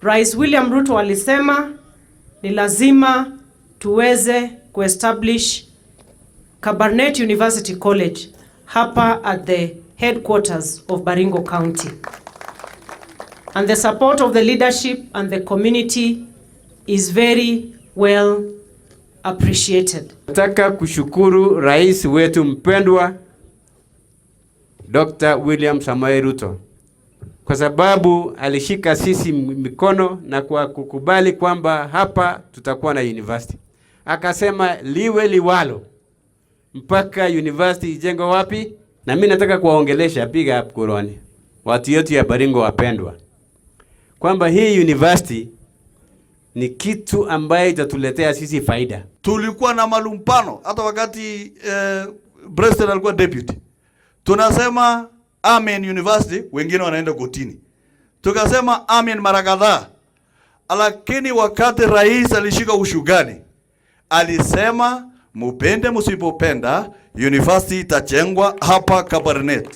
Rais William Ruto alisema ni lazima tuweze kuestablish Kabarnet University College hapa at the headquarters of Baringo County. And the support of the leadership and the community is very well appreciated. Nataka kushukuru rais wetu mpendwa Dr. William Samoei Ruto kwa sababu alishika sisi mikono na kwa kukubali kwamba hapa tutakuwa na university. Akasema liwe liwalo mpaka university ijengwe wapi? Na mimi nataka kuwaongelesha, piga kuroni watu yetu ya Baringo wapendwa, kwamba hii university ni kitu ambaye itatuletea sisi faida. Tulikuwa na malumbano hata wakati president alikuwa deputy, tunasema Amen University, wengine wanaenda kotini. Tukasema amen mara kadhaa, lakini wakati rais alishika usukani alisema mupende musipopenda, university itajengwa hapa Kabarnet.